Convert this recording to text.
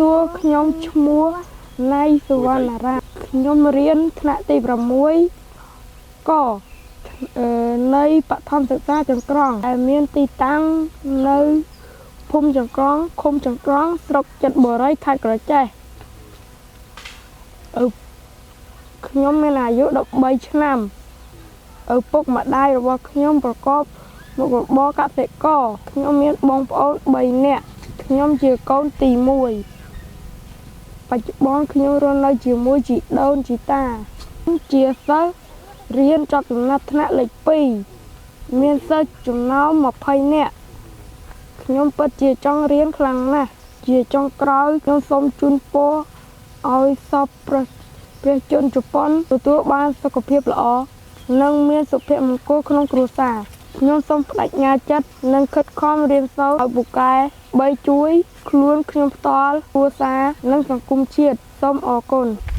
ួរខ្ញុំឈ្មោះណៃសុវណ្ណរាខ្ញុំរៀនថ្នាក់ទី6កនៃបឋមសិក្សាចង្ក្រង់ដែលមានទីតាំងនៅភូមិចង្ក្រង់ឃុំចង្ក្រង់ស្រុកចិត្របុរីខេត្តក្រចេះឪខ្ញុំមានអាយុ13ឆ្នាំឪពុកម្ដាយរបស់ខ្ញុំប្រកបមុខរបរកសិករខ្ញុំមានបងប្អូន3នាក់ខ្ញុំជាកូនទី1បច្ចុប្បន្នខ្ញុំរស់នៅជាមួយជីដូនជីតាជាសិស្សរៀនចប់ចំណាត់ថ្នាក់លេខ2មានសិស្សចំណោម20នាក់ខ្ញុំពិតជាចង់រៀនខ្លាំងណាស់ជាចុងក្រោយខ្ញុំសូមជូនពរឲ្យសពព្រះជនជប៉ុនទទួលបានសុខភាពល្អនិងមានសុភមង្គលក្នុងគ្រួសារខ្ញុំសូមប្តេជ្ញាចិត្តនិងខិតខំរៀនសូត្រឲ្យពូកែបីជួយខ្លួនខ្ញុំផ្ទាល់គ្រួសារនិងសង្គមជាតិសូមអរគុណ។